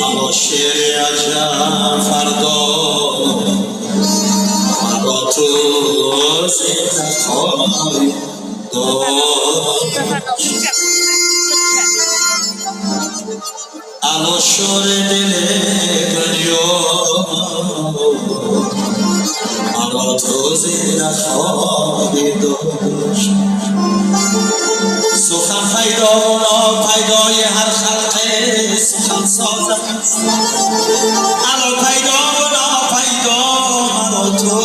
اما شعر عجم فردا مرا تو زنده خواهی داشت. الا شور دل دنیا مرا تو زنده خواهی داشت. سخن پیدا و ناپیدای هر خلق سخن سازد. الا پیدا و ناپیدا مرا تو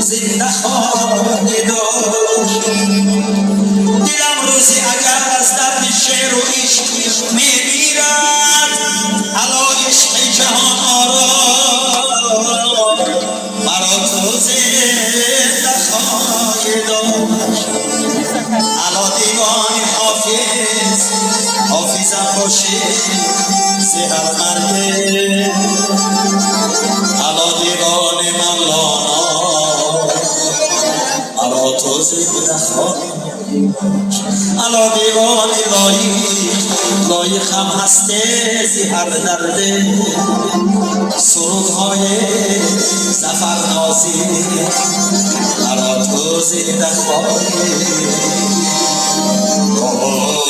زنده خواهی داشت. دلم روزی اگر از درد شعر و عشق میمیرد، الا عشق جهان آرا مرا تو زنده خواهی داشت. الا دیوان حافظ، حافظم باشی ز هر مرگه. الا دیوان مولانا مرا تو زنده خواهی. الا دیوان لایق، لایق هم هسته ز هر درده. سرودهای ظفرنازی مرا تو زنده خواهی داشت.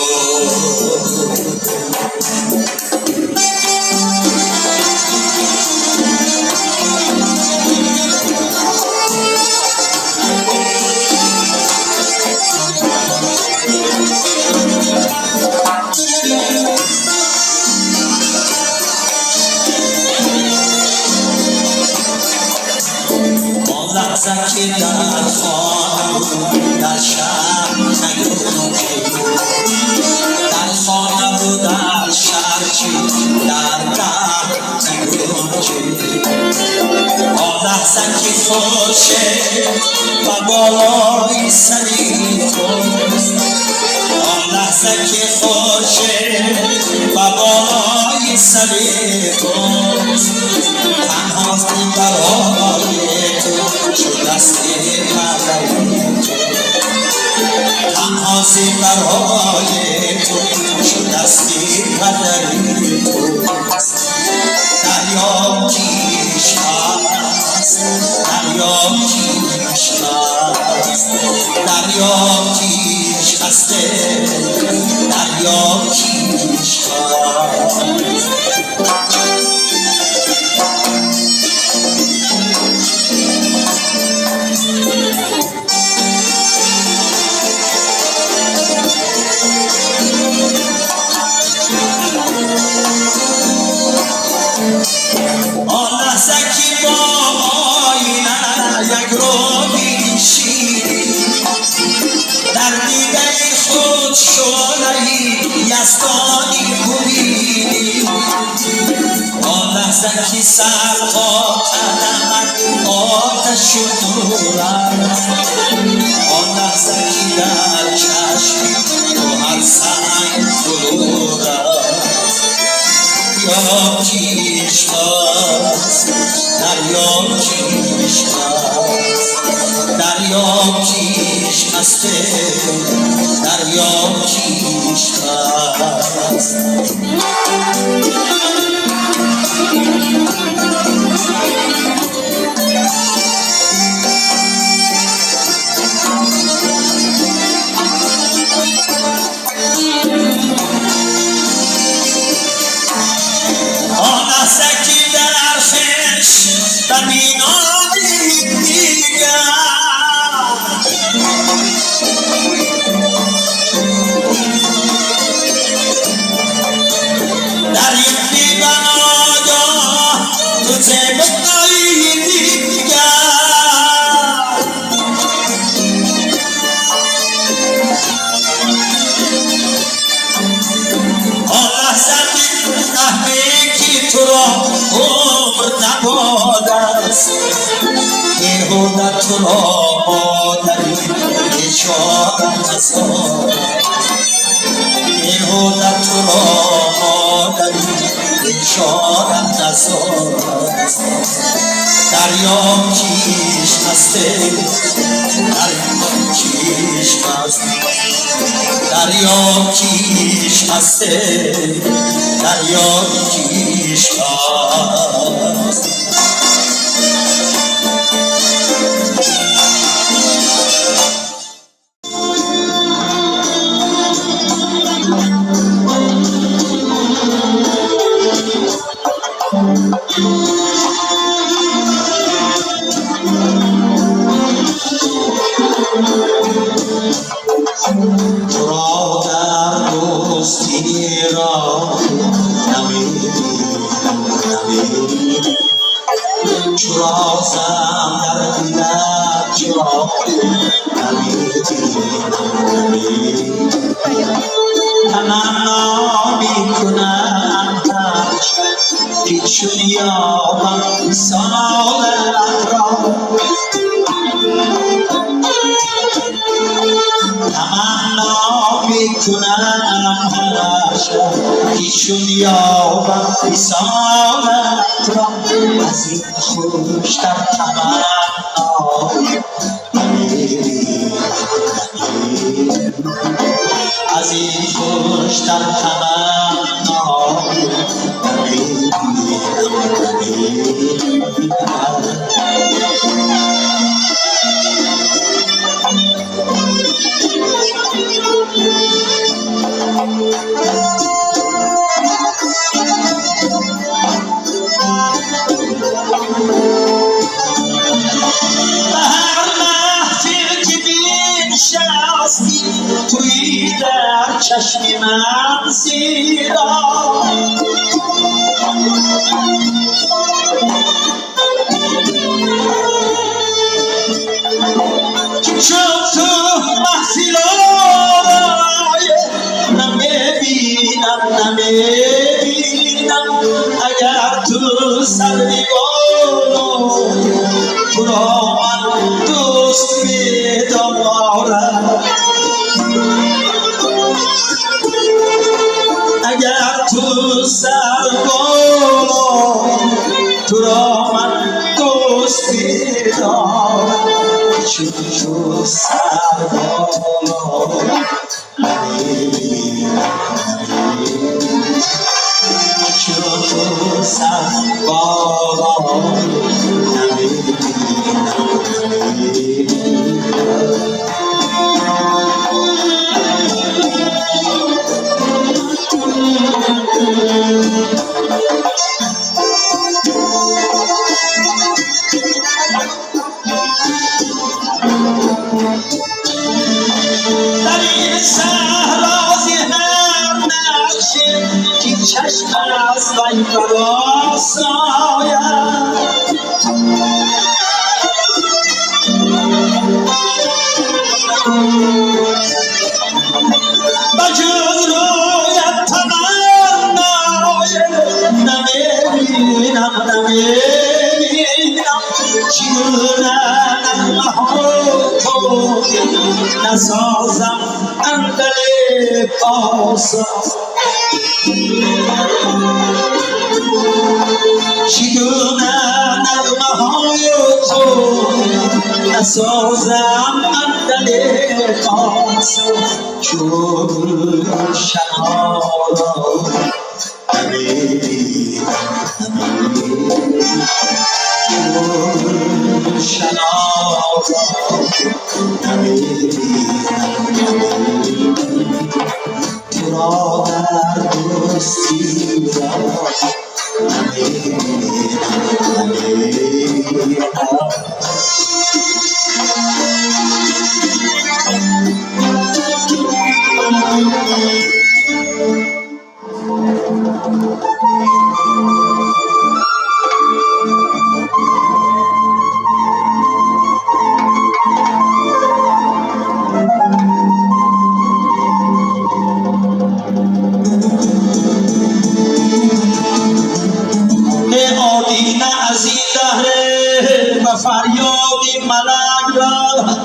آن لحظه که در خانه و در شهر نگنجی، در خانه و در شهر چی، در دهر نگنجی. آن لحظه که خورشید و بالای سری توست، آن لحظه که خورشید و بالای سری توست، تنهاست برای تو چو دست پدری تو، تنهاست برای تو چو دست پدری تو. دریا کیش هست، دریا کیش هست، دریا کیش هسته، دریا کیش هست. آن لحظه که با آینه یک رو میشینی، در دیده خود شعله یزدانی ببینی. آن لحظه که سر تا قدمت آتش و نور است، آن لحظه که در چشم تو هر سنگ بلور است. دریا کیش هست، دریا کیش هست، دریا کیش هسته، دریا کیش هست. آن لحظه که در خویش ببینای دیگر، در یک بی-بنایا تو زیبایی دیگر، آن لحظه میفهمی که تو را عمر نباده است، بیهوده تو را مادری بیچاره نزاد، بیهوده تو را مادری بیچاره نزاد. دریا کیش هسته، دریا کیش هست. Дарё киш ҳасте, дарё киш ҳаст. Туро дар дӯстӣ роҳ намебинам, намебинам. Чаро зам дар дилат ҷой намебинам, намебинам. Таманно мекунам ҳарчанд ки чун ёбам висолат ро. Таманно мекунам ҳаршаб ки чун ёбам висолат ро. Аз ин хуштар таманное намебинам, намебинам. Аз ин хуштар таманное намебинам, намебинам. Ба ҳар маҳфил ки биншастӣ, туи дар чашми ман зебо. Ки чун ту маҳфил орой, намебинам, намебинам. Агар ту сарви болой, туро ман дӯст медорам. Агар ту сар болой, туро ман дӯст медорам. Чун ту сар болой, намебинам, намебинам. Чун ту сар болой, намебинам, намебинам. Дар ин саҳро зи ҳар нақше ки чашм аз вай баросояд, ба ҷуз рӯят таманное намебинам, намебинам. Чӣ гуна нағмаҳо туй насозам андалеб осо. Чӣ гуна нағмаҳо туй насозам андалеб осо. Чун гулшанҳоро намебинам, намебинам. Чун гулшанҳоро намебинам, намебинам. Туро дар дӯстӣ роҳ намебинам, намебинам. Одина аз ин даҳре ба фарёди малак рафт.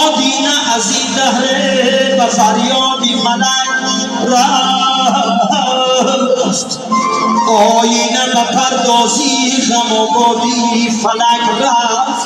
Одина аз ин даҳре ба фарёди малак рафт. Оина ба пардохт. Пардозӣ ғамободӣ фалак рафт.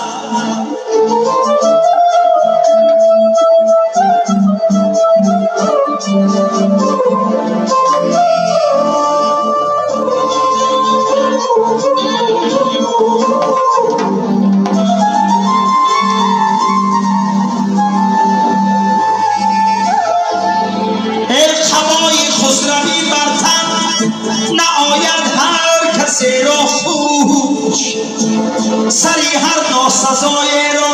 Эй қабои хусравӣ бар тан наояд ҳар касеро хуш, сари ҳар носазоеро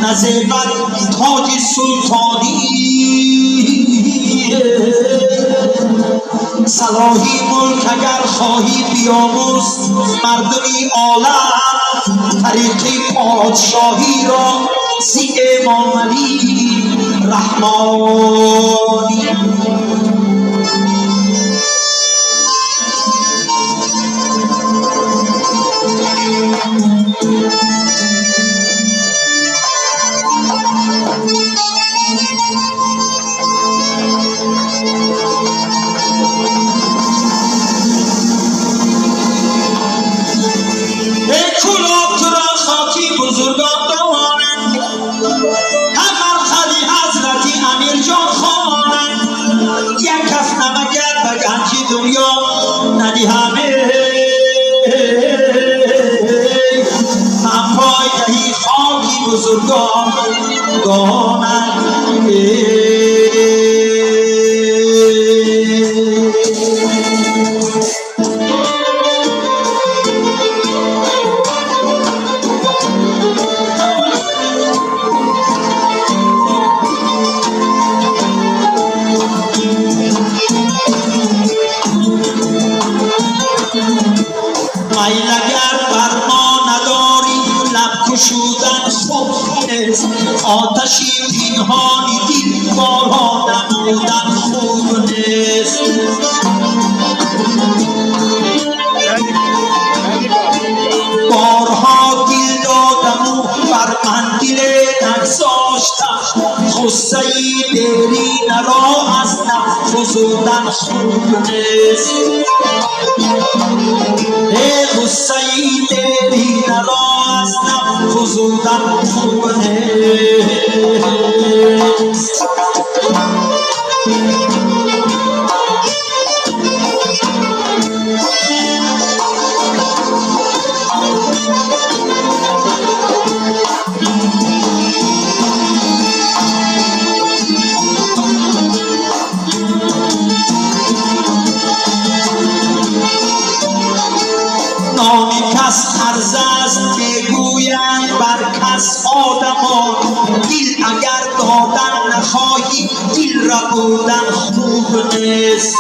назебад тоҷи султонӣ. Салоҳи мулк агар хоҳӣ, биёмӯз мардуми олам тариқи подшоҳиро зи Эмомалӣ Раҳмонӣ. Эй Кӯлоб, туро хоки бузургон донанд, ҳам марқади ҳазрати Амирҷон хонанд. Як каф намагар ба ганҷи дунё надиҳам, ман пойгаҳи хоки бузургон донанд. Майл агар бар мо надорӣ, лаб кушудан хуб нест, оташи пинҳони дил боло намудан хуб нест. Борҳо дил додаму бар ман диле нагзоштам, ғуссаи деринаро аз нав фузудан хуб нест. Э ғуссаи деринаро аз нав фузудан хуб нест. Номи кас арз аст, мегӯянд бар кас одамон, дил агар додан нахоҳӣ, дил рабудан хуб нест.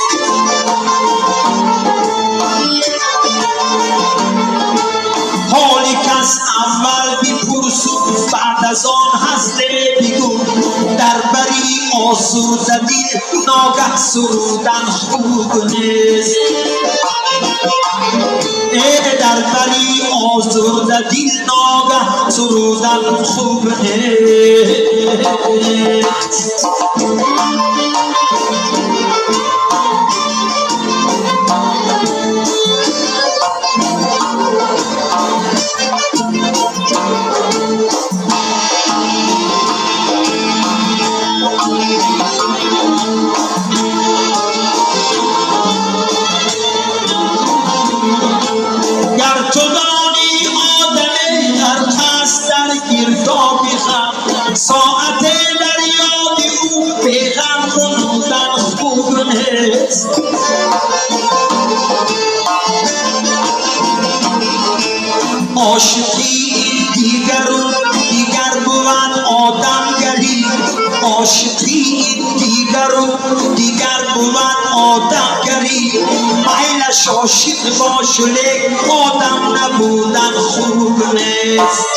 Ҳоли кас аввал бипурсу баъд аз он ҳазле бигӯ, дар бари осурдадил ногаҳ сурудан хуб нест. Э дар бари озурдадил ногаҳ сурудан хуб нест. Гар ту донӣ одаме ғарқ аст дар гирдоби ғам, соате дар ёди ӯ беғам ғунудан хуб нест. Ошиқӣ дигару дигар бувад одамгарӣ, ошиқӣ дигару дигар бувад одамгарӣ. Майлаш ошиқ бошу, лек одам набудан хуб нест.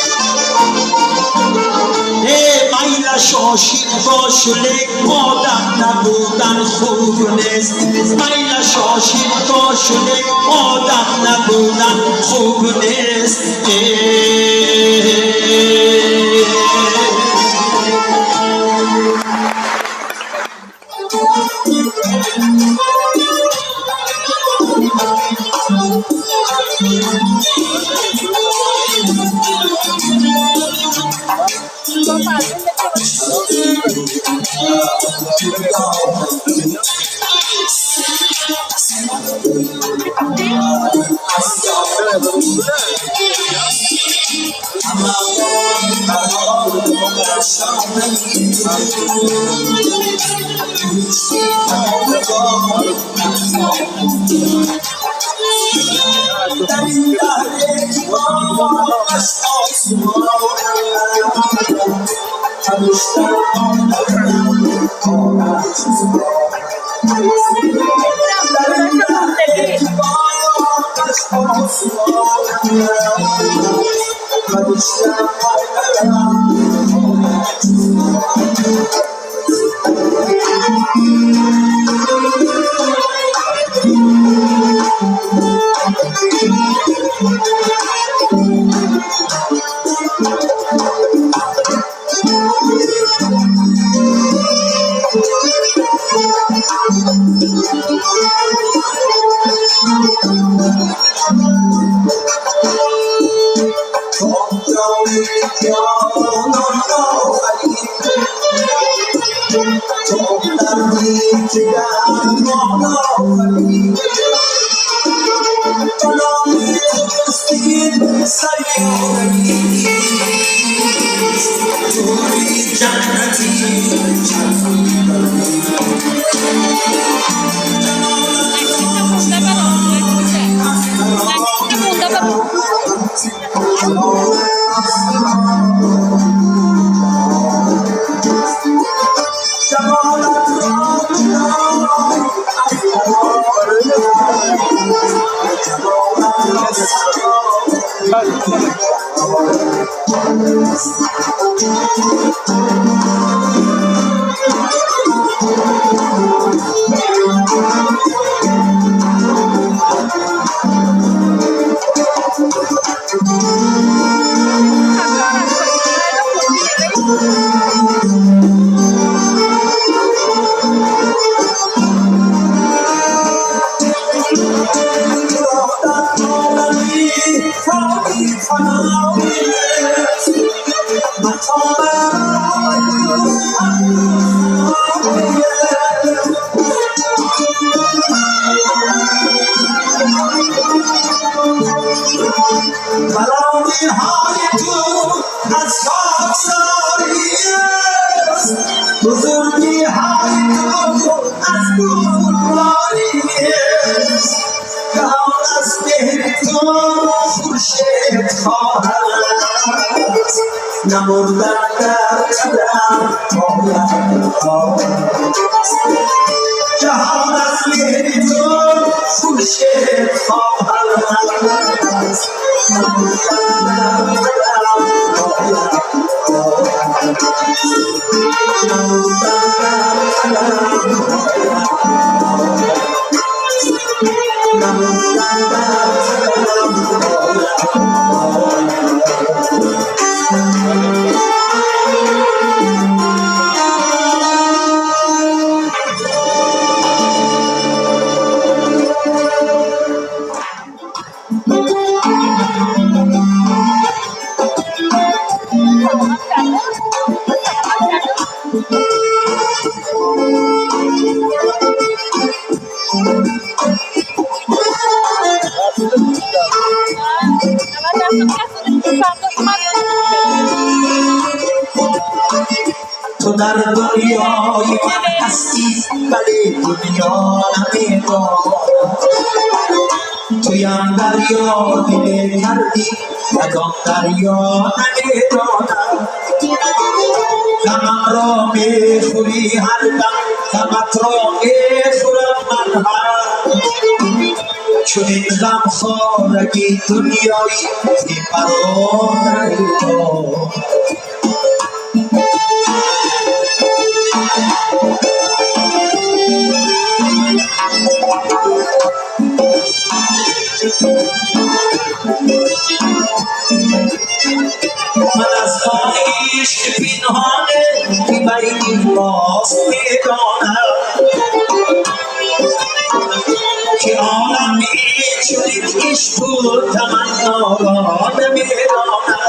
Э майлаш ошиқ бошу, лек одам набудан хуб нест. Майлаш ошиқ бошу, лек одам набудан хуб нест. تو در دنیای من هستی ولی دنیا نمیدانم، تویم دریا دل کردی کدام دریا نمیدانم. غمم را میخوری هر دم، غمت را میخورم من هم، چون این غم خارگی دنیایی که مرا نمیدانم. من از آن عشق پنهانه که بین ماست میدانم، که عالم چنین عشق و تمنا را نمیدانم.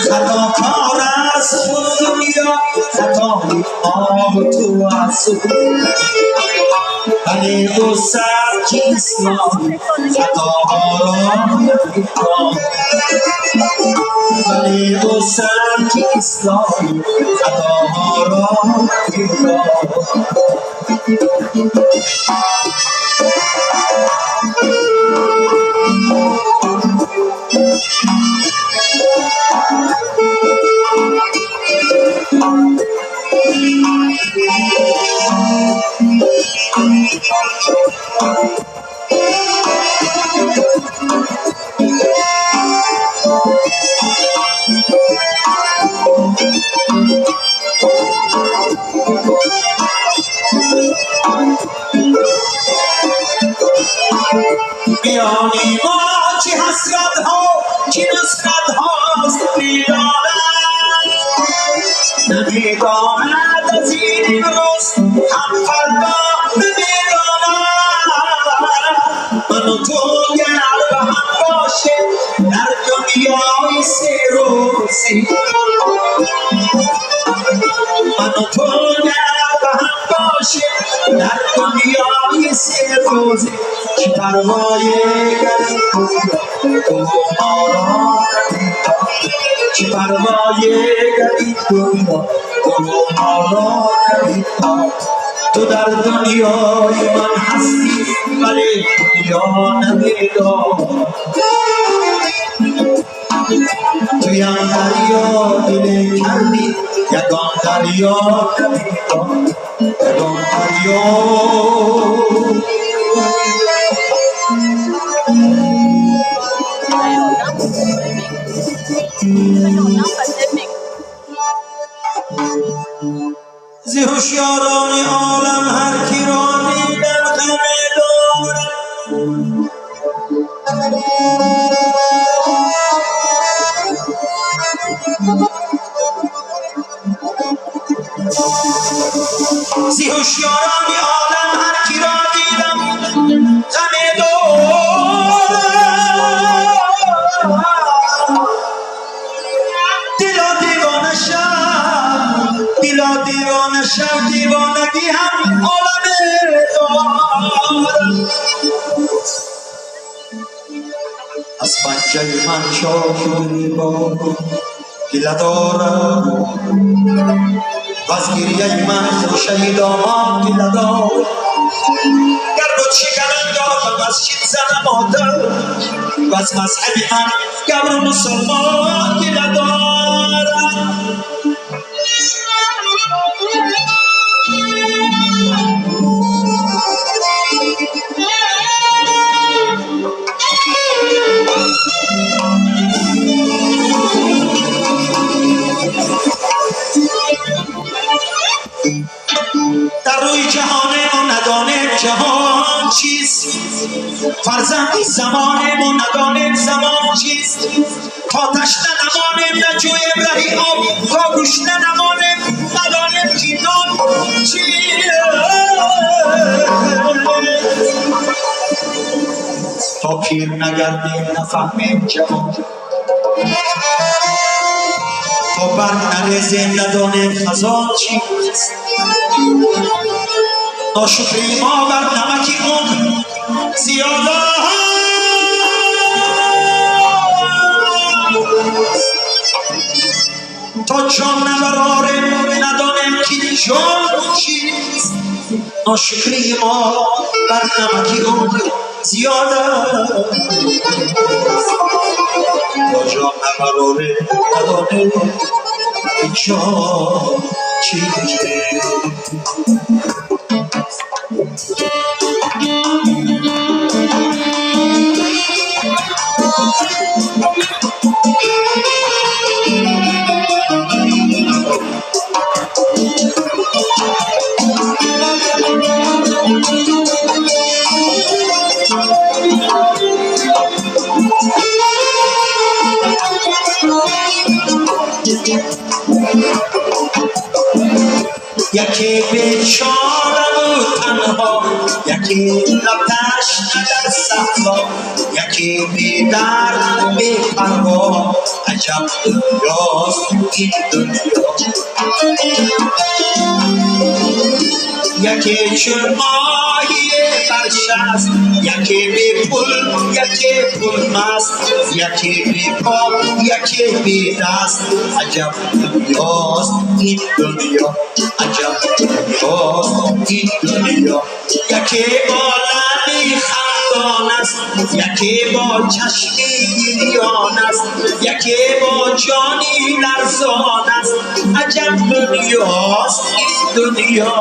خطاکار از خود دنیا، خطای ما و تو از او. ولی او سبک اسلام خطاها را نمی‌داند. ولی او سبک اسلام خطاها را نمی‌داند. میانی ما چه حسرت ها چه نصرت هاست میداند، نمیداند از این امروز هم فردا نمیداند. من و تو گر به هم باشه در دنیای سه روزی، من و تو گر به هم باشه در دنیای سه روزی، چه پروای گر این دنیا تو ما را نمی‌دانی. چه پروای گر این دنیا تو ما را نمی‌دانی. تو در دنیای من هستی ولی دنیا نمی‌دانی. تویم دریا دل کردی یگان دریا نمی‌دانی، یگان دریا. ز هوشیاران عالم هر کی را دیدم غم دارد. ز هوشیاران عالم هر کی را دیدم غم دارد. دلا دیوانه شو، دلا دیوانه شو، دیوانگی هم عالم دارد. از پنجه من چاک گریبان گله دارد، و از گریه من خوشه دامان گله دارد. گر بت شکنم دارم از چین زنم آتش، و از مذهب من گبر و مسلمان گله دارد. در روی جهان ما ندانیم جهان چیست، فرزندی زمان ما ندانیم زمان چیست. تا تشنه نمانیم نجویم رهی آب، تا گشنه نمانیم ندانیم که نان چیست. تا پیر نگردیم نفهمیم جوان، تا برگ نریزیم ندانیم خزان چیست. ناشکری ما بر نمک عمر زیاد است. تا جان نبراریم ندانیم که جان چیست. ناشکری ما بر نمک عمر زیاد است. تا جان نبراریم ندانیم که جان چیست. یکی بیچاره و تنها، یکی لب Ташна дар саҳро, яке бедард бепарво. Аҷаб дунёст ин дунё. Яке чун моҳии баршаст, яке бепул, яке пулмаст, яке бепо, яке бедаст. Аҷаб дунёст ин дунё, аҷаб дунёст ин дунё. Яке бо лаби хандон аст, яке бо чашми гирён аст, яке бо ҷони ларзон аст. Аҷаб дунёст ин дунё.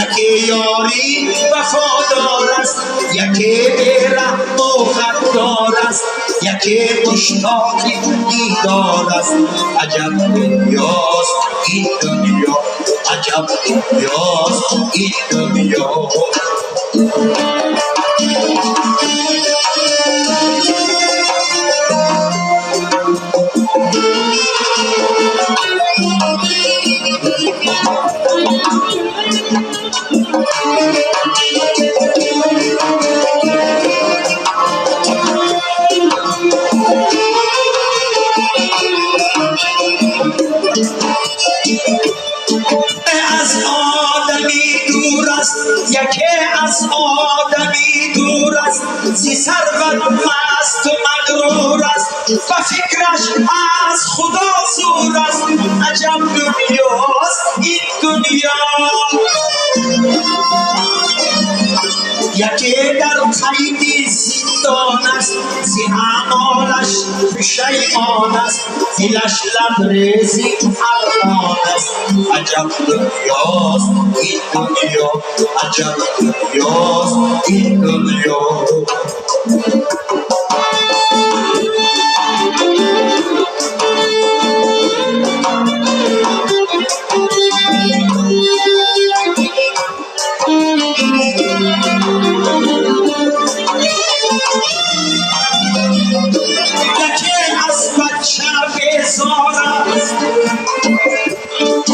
Яке ёри вафодор аст, яке бераҳму ғаддор аст, яке муштоқи дидор аст. Аҷаб дунёст ин дунё, аҷаб дунёст ин дунё. Аз одамӣ дур аст, яке аз одамӣ дур аст, зи сарват масту мағрур аст, ба фикраш аз Худо зур аст. Аҷаб дунёст ин дунё. Яке дар қайди зиндон аст, зи аъмолаш пушаймон аст, дилаш лабрези армон аст. Аҷаб дунёст ин дунё, аҷаб дунёст ин дунё. Яке аз бача безор аст,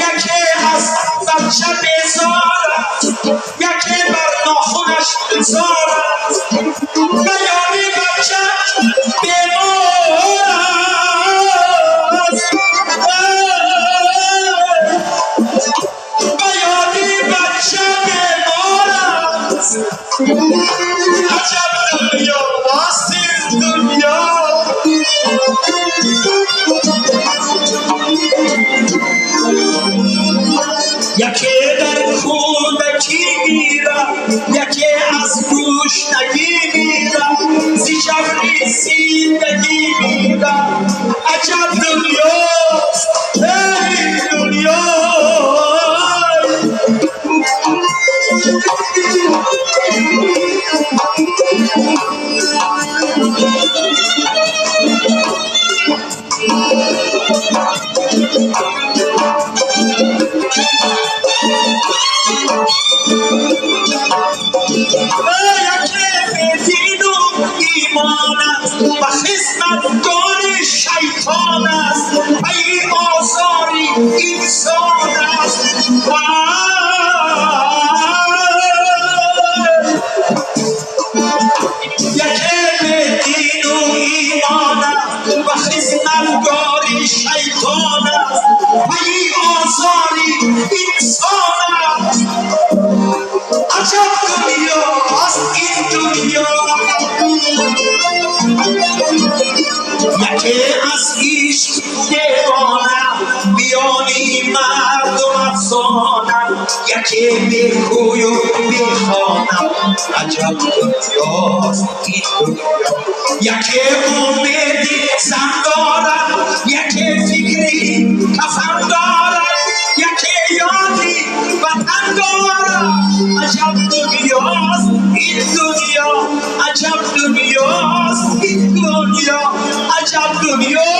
яке аз бача безор аст, яке бар нохунаш зор аст, ба ёди бача бемор аст, ба ёди бача бемор аст. Аҷаб дунёст ин дунё. Яке дар кӯдакӣ мирад, яке аз гушнагӣ мирад, зи ҷабри зиндагӣ мирад. Аҷаб дунёст эй дунё. Яке бедину имон аст ва хизматгори шайтон аст, пайи озори инсон аст. Яке бедину имон аст ва хизматгори шайтон аст, пайи озори инсон аст. Аҷаб дунёст ин дунё. Яке аз ишқ девона, миёни мардум афсона, яке бекӯю бехона. Аҷаб дунёст ин дунё. Яке умеди зан дорад, яке фикри кафан дорад, яке ёди ватан дорад. Аҷаб дунёст ин дунё, аҷаб дунёст ин дунё, аҷаб дунёст.